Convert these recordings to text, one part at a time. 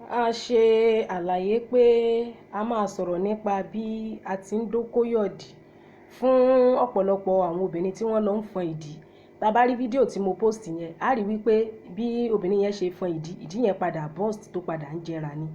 A ṣe àlàyé pé a máa sọ̀rọ̀ nípa bí a ti ń dókó yọ̀dí fún ọ̀pọ̀lọpọ̀ àwọn obìnrin tí wọ́n lọ ń fọn ìdí. Tá bá rí fídíò tí mo post yẹn, a rí wípé bí obìnrin yẹn ṣe fọn ìdí, ìdí yẹn padà burst tó padà ń jẹrà ni.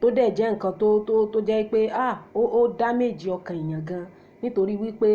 Tó dẹ̀ jẹ́ nǹkan tó jẹ́ pé ó damage ọkàn èèyàn gan. Nítorí wípé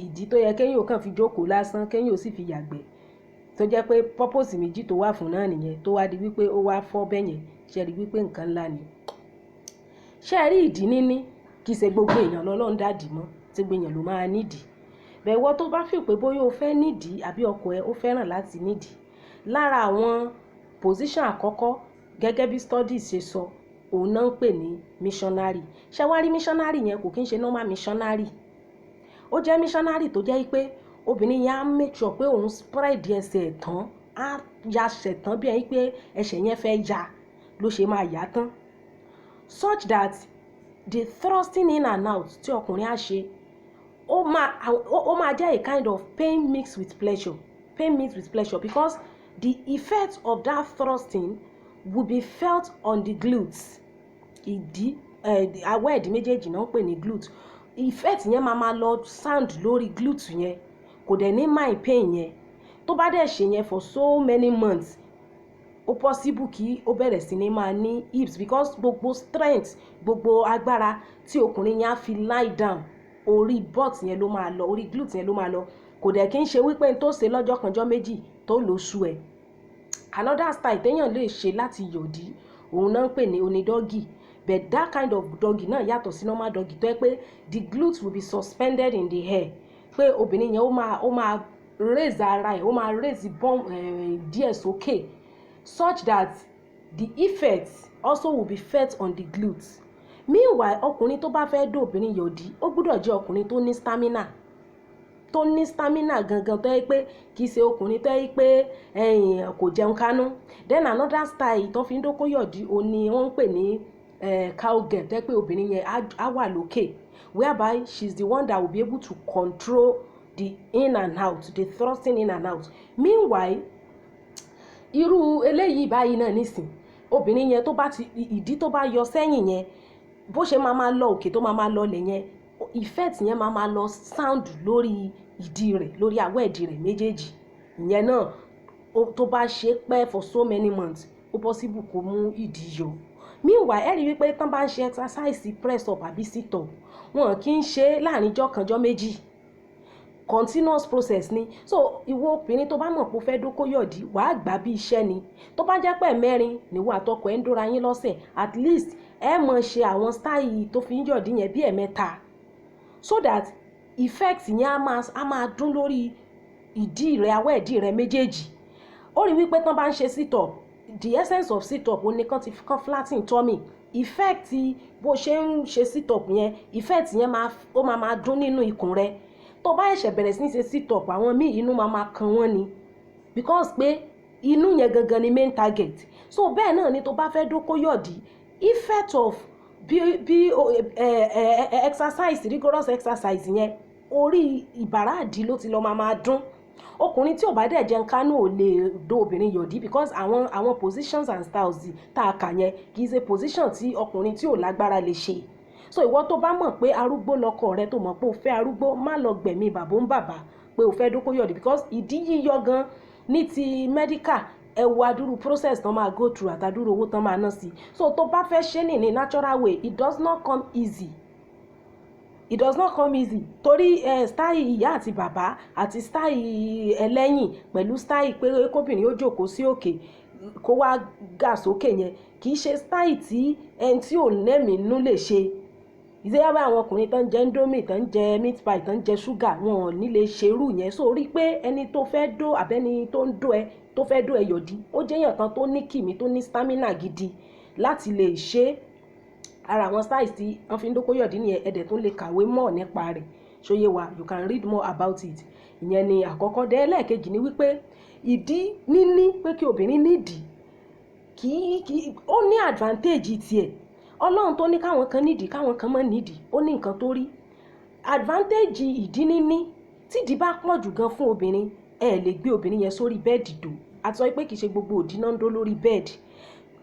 ìdí tó yẹ kí èèyàn ó kàn fi jókòó lásán, kí èèyàn ó sì fi yàgbẹ́. Tó jẹ́ pé purpose méjì tó wà fún náà nìyẹn, tó wá di wípé ó wá fọ́ bẹ́yẹn. Ṣé ẹ rí wípé nǹkan ńlá ni? Ṣé ẹ rí ìdí níní? Kì í ṣe gbogbo èèyàn lọ́lọ́run dá ìdí mọ́, tí gbogbo èèyàn ló máa ní ìdí. But ìwọ tó bá feel pé bóyá o fẹ́ ní ìdí àbí ọkọ ẹ ó fẹ́ràn láti ní ìdí. Lára àwọn position àkọ́kọ́ gẹ́gẹ́ bí studies ṣe sọ, òun náà ń pè ní missionary. Ṣé wá rí missionary yẹn? Kò kín ṣe normal missionary. Ó jẹ́ missionary tó jẹ́ wípé obìnrin yẹn á make sure pé òun spread ẹsẹ̀ ẹ̀ tán, á ya ẹsẹ̀ tán bí ẹni pé ẹsẹ̀ yẹn fẹ́ ya ló ṣe máa yá tán. Such that the thrusting in and out tí ọkùnrin á ṣe, ó máa jẹ́ a kind of pain mixed with pleasure. Pain mixed with pleasure, because the effect of that thrusting will be felt on the glutes. Ìdí, awẹ́ ìdí méjèèjì náà ń pè ní glute. Effect yẹn máa máa lọ sound lórí glute yẹn, kò dẹ̀ ní mind pain yẹn. Tó bá dẹ̀ ṣe yẹn for so many months, ó possible kí ó bẹ̀rẹ̀ sí ní máa ní hips, because gbogbo strength, gbogbo agbára tí ọkùnrin yẹn á fi lie down, orí butt yẹn ló máa lọ, orí glute yẹn ló máa lọ. Kò dẹ̀ kí ń ṣe wípé n tó ṣe lọ́jọ́ kan, ọjọ́ méjì tó lò sú ẹ. Another style téèyàn lè ṣe láti yọ̀dí, òun náà ń pè ní oní doggy. But that kind of doggy náà yàtọ̀ sí normal doggy, tó jẹ́ pé the glutes will be suspended in the air. Pé obìnrin yẹn ó máa raise ara ẹ̀, ó máa raise bum díẹ̀ sókè, such that the effect also will be felt on the glutes. Meanwhile, ọkùnrin tó bá fẹ́ dó obìnrin yọ̀dí, ó gbọ́dọ̀ jẹ́ ọkùnrin tó ní stamina, tó ní stamina gangan, tó yẹ pé kì í ṣe ọkùnrin tó yẹ pé ẹ̀yìn kò jẹun kánú. Then another style tó fi ń dókó yọ̀dí, òun ni wọ́n ń pè ní cowgirl, tó yẹ pé obìnrin yẹn á wà lókè, whereby she is the one that will be able to control the in and out, the thrusting in and out. Meanwhile, irú eléyìí báyìí náà nísìn, obìnrin yẹn tó bá ti ìdí tó bá yọ sẹ́yìn yẹn, bó ṣe máa máa lọ òkè, tó máa máa lọ lẹ̀ yẹn, effect yẹn máa máa lọ sound lórí ìdí rẹ̀, lórí awẹ́ ìdí rẹ̀ méjèèjì. Ìyẹn náà, tó bá ṣe pẹ́ for so many months, ó possible kó mú ìdí yọ. Meanwhile, ẹ rí wípé tán bá ń ṣe exercise press up àbí sit up, wọn kì í ṣe láàrin ijọ́ kan, jọ́ méjì, continuous process ni. So ìwọ obìnrin tó bá mọ̀ pé o fẹ́ dókó yọ̀dí, wàá gbà bí iṣẹ́ ni. Tó bá jẹ́ pé mẹ́rin níwọ àtọkọ ẹ̀ ń dóra yín lọ́sẹ̀, at least ẹ mọ̀ ṣe àwọn style tó fi ń yọ̀dí yẹn bí ẹ̀mẹ́ta, so that effect yẹn á máa dún lórí ìdí rẹ̀, awẹ́ ìdí rẹ̀ méjèèjì. Ó rí wípé tán bá ń ṣe sit up, the essence of sit up, ó ní kán ti kán flatten tummy. Effect bó ṣe ń ṣe sit up yẹn, effect yẹn máa ó máa máa dún nínú ikùn rẹ̀. Tó bá ṣẹ̀ṣẹ̀ bẹ̀rẹ̀ sí ní ṣe sit up, àwọn míì, inú máa máa kan wọ́n ni, because pé inú yẹn gangan ni main target. So bẹ́ẹ̀ náà ni tó bá fẹ́ dókó yọ̀dí, effect of bí ẹ ẹ exercise, rigorous exercise yẹn, orí ìbàrá ìdí ló ti lọ máa máa dún. Ọkùnrin tí ò bá dẹ̀ jẹun kánú ò lè dó obìnrin yọ̀dí, because àwọn positions and styles tá a kà yẹn kì í ṣe position tí ọkùnrin tí ò lágbára lè ṣe. So ìwọ tó bá mọ̀ pé arúgbó lọkọ rẹ, tó mọ̀ pé o fẹ́ arúgbó, má lọ gbẹ̀mí bàbá ń bàbá pé o fẹ́ dókó yọ̀dí, because ìdí yíyọ gan ní ti medical, ẹ wo adúrú process tán máa go through àtàdúrú owó tán máa ná sí. So tó bá fẹ́ ṣe ní natural way, it does not come easy, it does not come easy, torí style ìyá àti bàbá àti style ẹlẹ́yìn pẹ̀lú style pé kóbìnrin ó jókòó sí òkè kó wá gà sókè yẹn, kì í ṣe style tí ẹni tí ò nẹ́mìí nú lè ṣe. Ìṣe bá àwọn ọkùnrin tó ń jẹ Indomie, tó ń jẹ meat pie, tó ń jẹ ṣúgà, wọn ò ní lè ṣerú yẹn. So rí pé ẹni tó fẹ́ dó àbẹ́ni tó ń dó ẹ, tó fẹ́ dó ẹ yọ̀dí, ó jẹ́ èèyàn kan tó ní kìmí, tó ní stamina gidi láti lè ṣe. Ara àwọn styles tí wọ́n fi ń dókó yọ̀dí nìyẹn. Ẹ dẹ̀ tó lè kàwé mọ̀ nípa rẹ̀, ṣóyé wa? You can read more about it. Ìyẹn ni àkọ́kọ́ dé. Ẹlẹ́ẹ̀kejì ni wípé ìdí níní, pé kí obìnrin nídìí, kì í kì í ó ní advantage tiẹ̀. Ọlọ́run tó ní káwọn kan nídìí, káwọn kan má nídìí, ó ní nǹkan tó rí. Advantage ìdí níní, tídìí bá pọ̀ jù gan fún obìnrin, ẹ lè gbé obìnrin yẹn sórí bed dò. A sọ pé kì í ṣe gbogbo òdì náà ń dó lórí bed.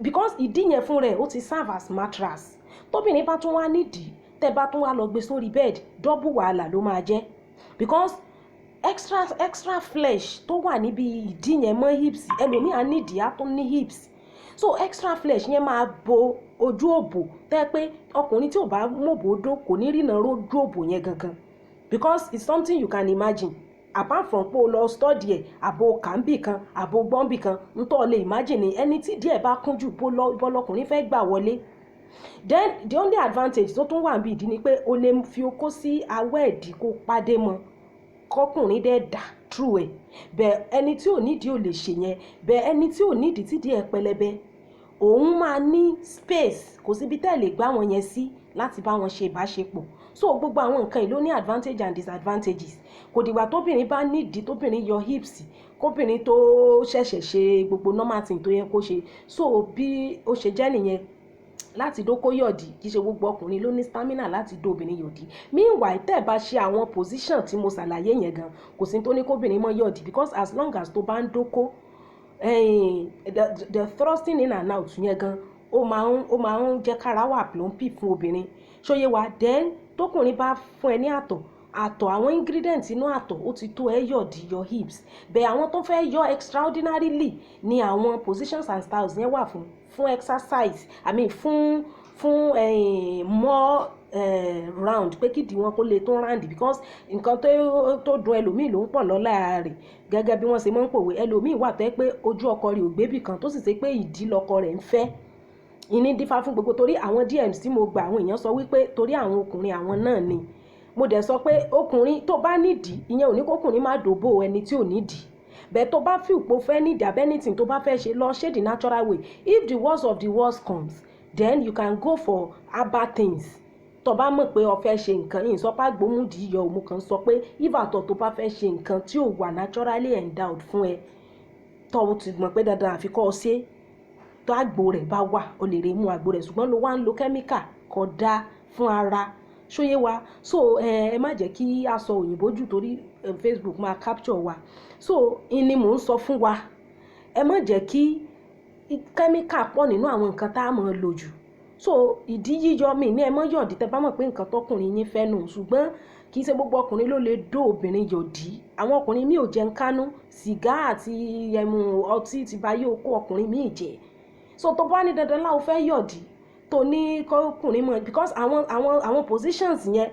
Because ìdí yẹn fún rẹ̀, ó ti serve as mattress. Tóbìnrin bá tún wá nídìí, tẹ́ bá tún wá lọ gbé sórí bed, double wàhálà ló máa jẹ́, because extra flesh tó wà níbi ìdí yẹn mọ́ hips. Ẹlòmíì á nídìí, á tún ní hips, so extra flesh yẹn máa bo ojú òbò, tẹ́ pé ọkùnrin tí ò bá mọ̀bò dó kò ní ríran rójú òbò yẹn gangan, because it's something you can imagine. Apart from pé o lọ study ẹ̀, àbò kàńbì kan, àbò gbọ́nbì kan, ntọ́ lè imagine ni ẹni tí díẹ̀ bá kún jù bó bọ́lọ́kùnrin fẹ́ gbà wọlé. Then the only advantage tó tún wà níbi ìdí ni pé o lè fi okó sí awẹ́ ìdí, kó pàdé mọ́, kọkùnrin dẹ̀ dà through ẹ̀. Bẹ́ẹ̀ ẹni tí ò nídìí ò lè ṣe yẹn. Bẹ́ẹ̀ ẹni tí ò nídìí, tí díẹ̀ pẹlẹbẹ, òun máa ní space, kò síbi tẹ́ ẹ̀ lè gbá wọn yẹn sí láti bá wọn ṣe ìbáṣepọ̀. So gbogbo àwọn nǹkan yìí ló ní advantage and disadvantages. Kò dìgbà tóbìnrin bá nídìí, tóbìnrin yọ hips, kóbìnrin tó ṣẹ̀ṣẹ̀ ṣe gbogbo normal thing tó yẹ kó ṣe. So bí ó ṣe jẹ́ nìyẹn láti dókó yọ̀dí. Kì í ṣe gbogbo ọkùnrin ló ní stamina láti dó obìnrin yọ̀dí. Meanwhile, tẹ́ ẹ̀ bá ṣe àwọn position tí mo ṣàlàyé yẹn gan, kò sí tó ní kóbìnrin mọ́ yọ̀dí, because as long as tó bá ń dókó, the thrusting in and out yẹn gan, ó máa ń jẹ́ kára wà plumpy fún obìnrin. Ṣóyé wa? Then tókùnrin bá fún ẹ ní àtọ̀, àtọ̀, àwọn ingredient inú àtọ̀, ó ti tó ẹ yọ̀dí, yọ hips. Bẹ́ẹ̀ àwọn tó fẹ́ yọ extraordinarily ni àwọn positions and styles yẹn wà fún exercise, I mean fún more round, pé kídìí wọn kó lè tó round, because nǹkan tó dùn ẹlòmíì ló ń pọ̀ lọ́la rẹ̀. Gẹ́gẹ́ bí wọ́n ṣe máa ń pòwe, ẹlòmíì wà tó yẹ pé ojú ọkọ rẹ̀ ò gbébì kan, tó sì ṣe pé ìdí lọkọ rẹ̀ ń fẹ́. Ìní dífá fún gbogbo, torí àwọn DMs tí mo gbà, àwọn èèyàn sọ wípé torí àwọn ọkùnrin àwọn náà ni. Mo dẹ̀ sọ pé ọkùnrin tó bá nídìí, ìyẹn ò ní kókùnrin má dòbò ẹni tí ò nídìí. Bẹ́ẹ̀ tó bá feel pé o fẹ́ nídìí àbí anything tó bá fẹ́ ṣe, lọ ṣe the natural way. If the worst of the worst comes, then you can go for herbal things. Tó bá mọ̀ pé o fẹ́ ṣe nǹkan yìí, sọ pé àgbòmùdí yọ òun kan, sọ pé if àtọ̀ tó bá fẹ́ ṣe nǹkan tí ò wà naturally endowed fún ẹ, tó o ti mọ̀ pé dandan àfi kọ́ ọ ṣe, tó àgbo rẹ̀ bá wà, o lè rí mú àgbo rẹ̀, ṣùgbọ́n ló wá ń lo chemical, kò dáa fún ara. Ṣóyé wa? So ẹ má jẹ́ kí a sọ òyìnbó jù, torí Facebook máa capture wa. So ìní mò ń sọ fún wa, ẹ má jẹ́ kí chemical pọ̀ nínú àwọn nǹkan tá a máa lò jù. So ìdí yíyọ mi ní, ẹ mọ́ yọ̀dí tẹ bá mọ̀ pé nǹkan tọkùnrin yín fẹ́ nù, ṣùgbọ́n kì í ṣe gbogbo ọkùnrin ló lè dó obìnrin yọ̀dí. Àwọn ọkùnrin mi ò jẹun kánú, sìgá àti ẹmu ọtí ti ba yóò kó ọkùnrin míì jẹ. So tó bá ní dandan láwọn fẹ́ yọ̀dí, tó ní kọkùnrin mọ̀, because àwọn positions yẹn,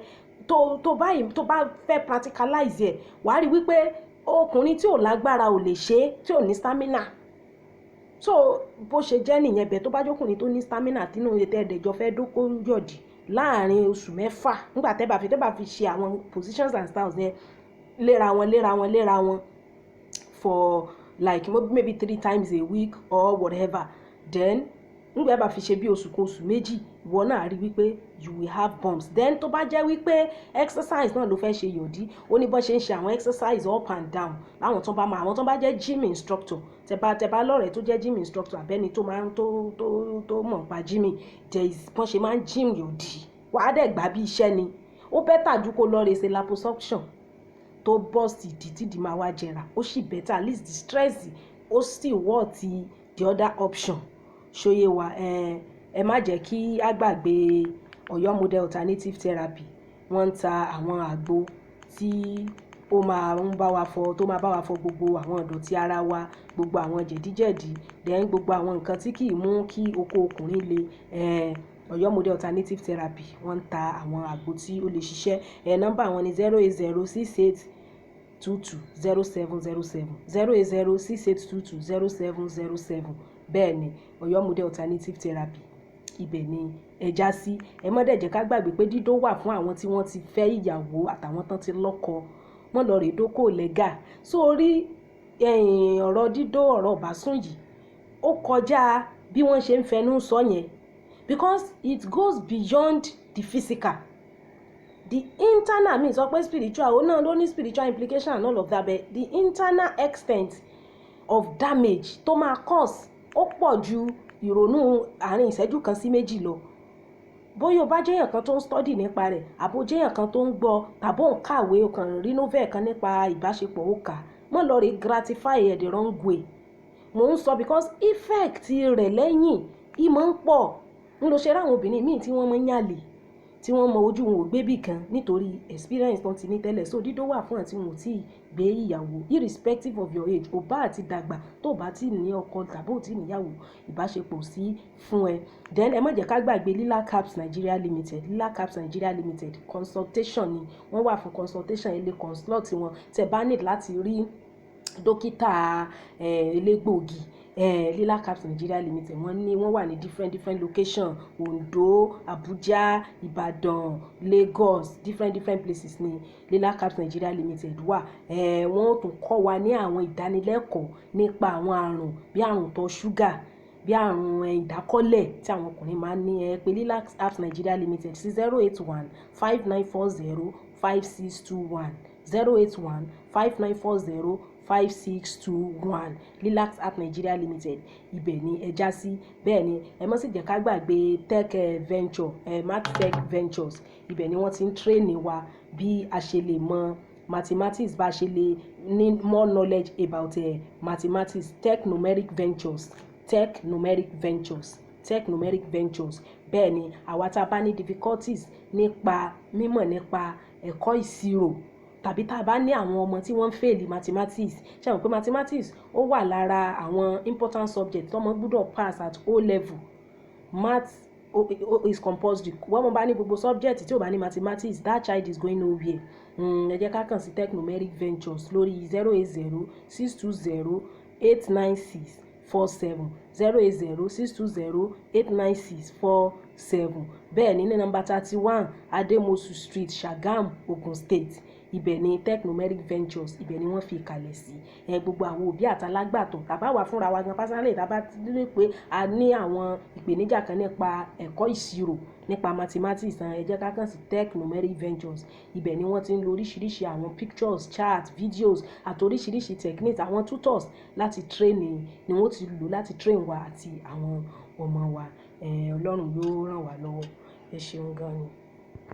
tó báyìí, tó bá fẹ́ practicalize ẹ̀, wàá rí wípé ọkùnrin tí ò lágbára ò lè ṣe é, tí ò ní stamina. So bó ṣe jẹ́ nìyẹn. Bẹ́ẹ̀ tó bá jókùnrin tó ní stamina, tínú ètò ẹ̀ẹ́dẹ̀jọ fẹ́ dókó yọ̀dí láàrin oṣù 6, nígbà tẹ́ bá fi ṣe àwọn positions and styles yẹn léra wọn, léra wọn, léra wọn for like maybe three times a week or whatever, then nígbà bá fi ṣe bí oṣù kan, oṣù 2, ìwọ náà rí wípé you will have bumps. Then tó bá jẹ́ wípé exercise náà ló fẹ́ ṣe yòdí, ó ní bó ṣe ń ṣe àwọn exercise up and down láwọn tó bá máa, àwọn tó bá jẹ́ gym instructor. Tẹ bá lọ́rẹ̀ẹ́ tó jẹ́ gym instructor, àbẹ́ni tó máa ń tó mọ̀ nípa gymming, there is bọ́n ṣe máa ń gym yòdí, wàá dẹ̀ gbà bí iṣẹ́ ni. Ó better ju kó lọ rè ṣe liposuction tó burst ìdí tídìí máa wá jẹrà. Ó sì better, at least the stress ó sì worth the other option. Ṣóyé wa? Ẹ má jẹ́ kí á gbàgbé Ọ̀yọ́ Model Alternative Therapy. Wọ́n ń ta àwọn àgbo tí ó máa ń bá wa fọ, tó máa bá wa fọ gbogbo àwọn ìdọ̀tí ara wa, gbogbo àwọn jẹ̀díjẹ̀dí, then gbogbo àwọn nǹkan tí kì í mú kí okó ọkùnrin le. Ọ̀yọ́ Model Alternative Therapy, wọ́n ń ta àwọn àgbo tí ó lè ṣiṣẹ́. Nọ́mbà wọn ni 08068220707, 08068220707. Bẹ́ẹ̀ ni, Ọ̀yọ́ Model Alternative Therapy, ibẹ̀ ni ẹ já sí. Ẹ má dẹ̀ jẹ́ ká gbàgbé pé dídó wà fún àwọn tí wọ́n ti fẹ́ ìyàwó àtàwọn tán ti lọ́kọ. Wọ́n lọ rè dókò lẹ́gà. So orí ọ̀rọ̀ dídó, ọ̀rọ̀ ìbásùn yìí, ó kọjá bí wọ́n ṣe ń fẹnu sọ yẹn, because it goes beyond the physical, the internal. Mi sọ pé spiritual, ó náà ló ní spiritual implication and all of that, but the internal extent of damage tó máa cause, ó pọ̀ ju ìrònú àárín ìṣẹ́jú kan sí méjì lọ. Bóyá o bá jẹ́yàn kan tó ń study nípa rẹ̀, àbó jẹ́yàn kan tó ń gbọ́, tàbó ń kàwé, o kàn rí novel kan nípa ìbáṣepọ̀, ó kà, mọ́ lọ rí gratify ẹ̀ the wrong way. Mò ń sọ because effect rẹ̀ lẹ́yìn ìmọ̀ ń pọ̀. Ń lo ṣe ráwọn obìnrin míì tí wọ́n máa ń yàlè, tí wọ́n mọ ojú wọn ò gbé bì kan nítorí experience tó ti ní tẹ́lẹ̀. So dídó wà fún àti wọn ò tíì gbé ìyàwó, irrespective of your age. Ò bá àti dàgbà, tó bá ti ní ọkọ tàbí ò tí níyàwó, ìbáṣepọ̀ sí fún ẹ. Then ẹ má jẹ́ ká gbàgbé Lila Caps Nigeria Limited. Lila Caps Nigeria Limited, consultation ni wọ́n wà fún, consultation. Ẹ lè consult wọn tẹ́ bá need láti rí dókítà elégbòogi. Lila Caps Nigeria Limited, wọ́n ní wọ́n wà ní different different location: Ondo, Abuja, Ibadan, Lagos, different different places ní Lila Caps Nigeria Limited wà. Wọ́n tún kọ́ wa ní àwọn ìdánilẹ́kọ̀ọ́ nípa àwọn àrùn bí àrùn ìtọ̀ ṣúgà, bí àrùn ìdákọ́lẹ̀ tí àwọn ọkùnrin máa ń ní. Ẹ pè Lila Caps Nigeria Limited sí 08159405621, 08159405621. Lilac App Nigeria Limited, ibẹ̀ ni ẹ já sí. Bẹ́ẹ̀ ni, ẹ má sì jẹ́ ká gbàgbé Tech Venture, Math Tech Ventures. Ibẹ̀ ni wọ́n ti ń train wa bí a ṣe lè mọ mathematics, bá a ṣe lè ní more knowledge about mathematics. Tech Numeric Ventures, Tech Numeric Ventures, Tech Numeric Ventures. Bẹ́ẹ̀ ni, àwa tá a bá ní difficulties nípa mímọ̀ nípa ẹ̀kọ́ ìṣirò, tàbí tá a bá ní àwọn ọmọ tí wọ́n ń fail mathematics. Ṣé àwọn pé mathematics ó wà lára àwọn important subject tọ́mọ gbọ́dọ̀ pass at O level? Math is compulsory. Wọ́n mọ̀ bá ní gbogbo subject tí ò bá ní mathematics, that child is going nowhere. Ẹ jẹ́ ká kàn sí Tech Numeric Ventures lórí 08062089647, 08062089647. Bẹ́ẹ̀ ni, ní nọ́mbà 31 Ademosu Street, Sagamu, Ogun State, ibẹ̀ ni Tech Numeric Ventures, ibẹ̀ ni wọ́n fi ìkàlẹ̀ sí. Ẹ gbogbo àwọn òbí àtàlágbàtọ́, tàbá wà fúnra wa gan personally, tàbá rí pé a ní àwọn ìpèníjà kan nípa ẹ̀kọ́ ìṣirò, nípa mathematics, ẹ jẹ́ ká kàn sí Tech Numeric Ventures. Ibẹ̀ ni wọ́n ti ń lo oríṣiríṣi àwọn pictures, charts, videos àti oríṣiríṣi techniques, àwọn tutors láti train ni wọ́n ti lò láti train wa àti àwọn ọmọ wa. Ọlọ́run yóò ràn wá lọ́wọ́. Ẹ ṣeun gan ni.